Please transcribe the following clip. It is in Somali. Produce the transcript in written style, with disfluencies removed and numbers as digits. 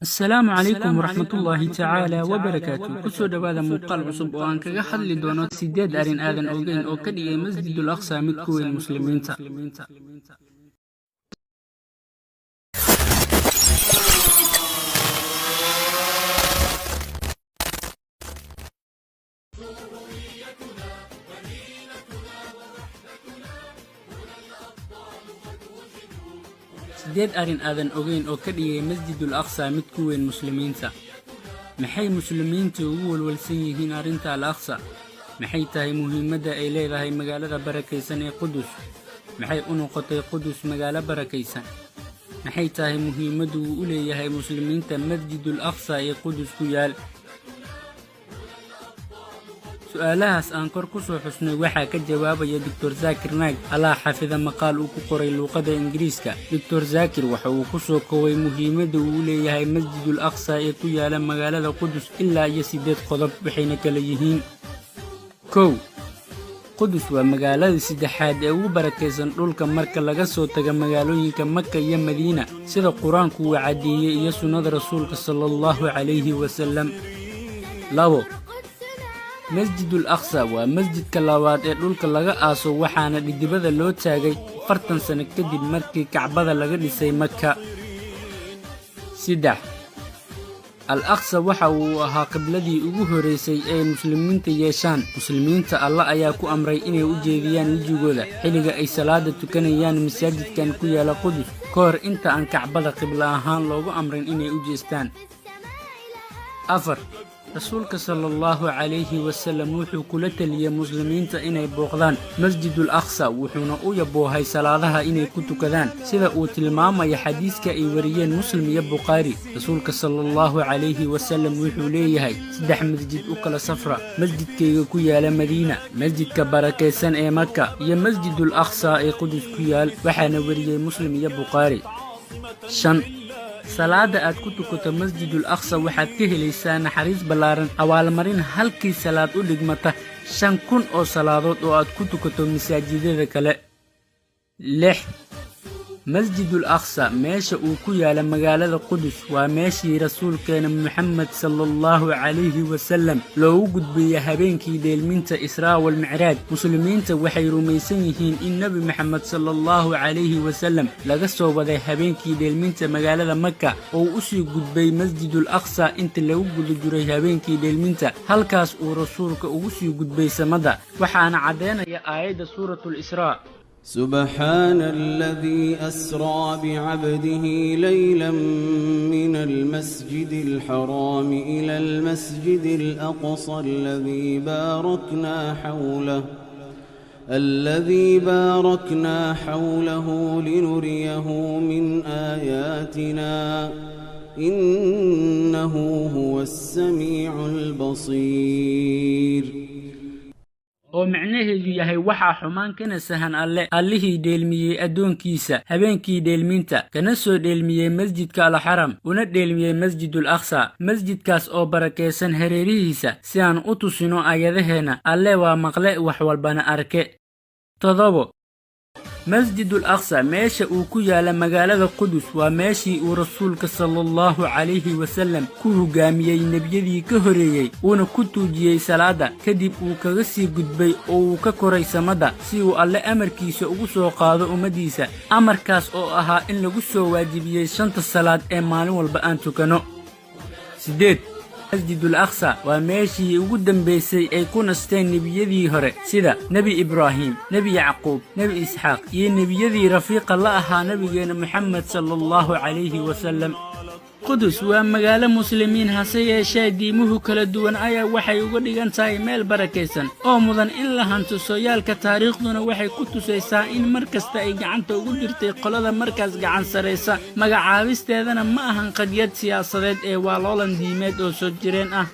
Asalaamu calaykum waraxmatullaahi tacaala wabarakaatu. Kusoo dhowaada muuqaal cusub oo aan kaga hadli doono sideed arrin aadan ogeyn oo ka dhigay Masjidul Aqsa mid ku weyn Muslimiinta. Sideed arrin aadan ogeyn oo ka dhigay Masjidul Aqsa mid ku weyn Muslimiinta. Maxay Muslimiintu ugu walwalsan yihiin arrinta Al Aqsa? Maxay tahay muhiimadda ay leedahay magaalada barakaysan ee Qudus? Maxay u noqotay Qudus magaalo barakaysan? Maxay tahay muhiimaddu uu u leeyahay Muslimiinta Masjidul Aqsa ee Qudus ku yaal? Su'aalahaas aan kor ku soo xusnay waxaa ka jawaabaya Doctor Zaakir Naag, Allah xafida, maqaal uu ku qoray luuqadda Ingiriiska. Doctor Zaakir waxa uu ku soo koobay muhiimadda uu leeyahay Masjidul Aqsa ee ku yaala magaalada Qudus ilaa iyo 8 qodob, waxayna kala yihiin: 1. Qudus waa magaalada saddexaad ee ugu barakaysan dhulka marka laga soo tago magaalooyinka Maka iyo Madiina, sida Qur-aanku uu caddeeyey iyo sunnada Rasuulka sala allahu calayhi wasalam. 2. Masjidul Aqsa waa masjidka labaad ee dhulka laga aaso, waxaana dhidibada loo taagay 40 sano kadib markii Kacbada laga dhisay Maka. 3. Al Aqsa waxa uu ahaa qibladii ugu horraysay ee Muslimiinta yeeshaan. Muslimiinta Alla ayaa ku amray inay u jeediyaan wejigooda xilliga ay salaada tukanayaan masaajidkan ku yaala Qudus, ka hor inta aan Kacbada qiblo ahaan loogu amrin inay u jeestaan. 4. Rasuulka sala allahu calayhi wasalam wuxuu kula teliyey Muslimiinta inay booqdaan Masjidul Aqsa, wuxuuna u yaboohay salaadaha inay ku tukadaan, sida uu tilmaamaya xadiiska ay wariyeen Muslim iyo Bukhaari. Rasuulka sala allahu calayhi wasalam wuxuu leeyahay: "Saddex masjid u kala safra: masjidkayga ku yaala Madiina, masjidka barakaysan ee Maka iyo Masjidul Aqsa ee Qudus ku yaal." Waxaana wariyey Muslim iyo Bukhaari. 5. Salaada aad ku tukato Masjidul Aqsa waxaad ka helaysaa naxariis ballaaran, abaalmarin halkii salaad u dhigmata 5000 oo salaadood oo aad ku tukato masaajidada kale. 6. Masjidul Aqsa meesha uu ku yaala magaalada Qudus waa meeshii Rasuulkeena Moxamed sala allahu calayhi wasalam loogu gudbiyey habeenkii dheelminta Israa walmicraaj. Muslimiinta waxay rumaysan yihiin in Nebi Moxamed sala allahu calayhi wasalam laga soo waday habeenkii dheelminta magaalada Maka oo uu usii gudbay Masjidul Aqsa inta lagu guda jiray habeenkii dheelminta, halkaas uu Rasuulka ugu sii gudbay samada, waxaana caddeynaya aayadda Suuratul Israa: سبحان الذي أسرى بعبده ليلا من المسجد الحرام إلى المسجد الأقصى الذي باركنا حوله لنريه من آياتنا إنه هو السميع البصير. Oo micnaheedu yahay: waxaa xumaan kana sahan Alle, Allihii dheelmiyey addoonkiisa habeenkii dheelminta, kana soo dheelmiyey masjidka Alxaram una dheelmiyey Masjidul Aqsa, masjidkaas oo barakaysan hareerihiisa, si aan u tusino aayadaheenna. Alle waa maqle, wax walbana arke. 7. Masjidul Aqsa meesha uu ku yaala magaalada Qudus waa meeshii uu Rasuulka sala allahu calayhi wasalam ku hogaamiyey nebiyadii ka horreeyey, uuna ku tuujiyey salaadda, kadib uu kaga sii gudbay oo uu ka koray samada si uu Alle amarkiisa ugu soo qaado ummaddiisa, amarkaas oo ahaa in lagu soo waajibiyey shanta salaad ee maalin walba aan tukanno. 8. Masjidul Aqsa waa meeshii ugu dambaysay ay ku nasteen nebiyadii hore, sida Nebi Ibraahim, Nebi Yacquub, Nebi Isxaaq iyo nebiyadii rafiiqa la ahaa Nebigeenna Moxamed sala allahu calayhi wasalam. Qudus waa magaalo Muslimiin, hase yeeshee diimuhu kala duwan ayaa waxay uga dhigan tahay meel barakaysan oo mudan in la hanto. Sooyaalka taariikhduna waxay ku tusaysaa in mar kasta ay gacanta ugu jirtay qolada markaas gacan saraysa. Magacaabisteedana ma ahan qadiyad siyaasadeed ee waa loolan diimeed oo soo jireen ah.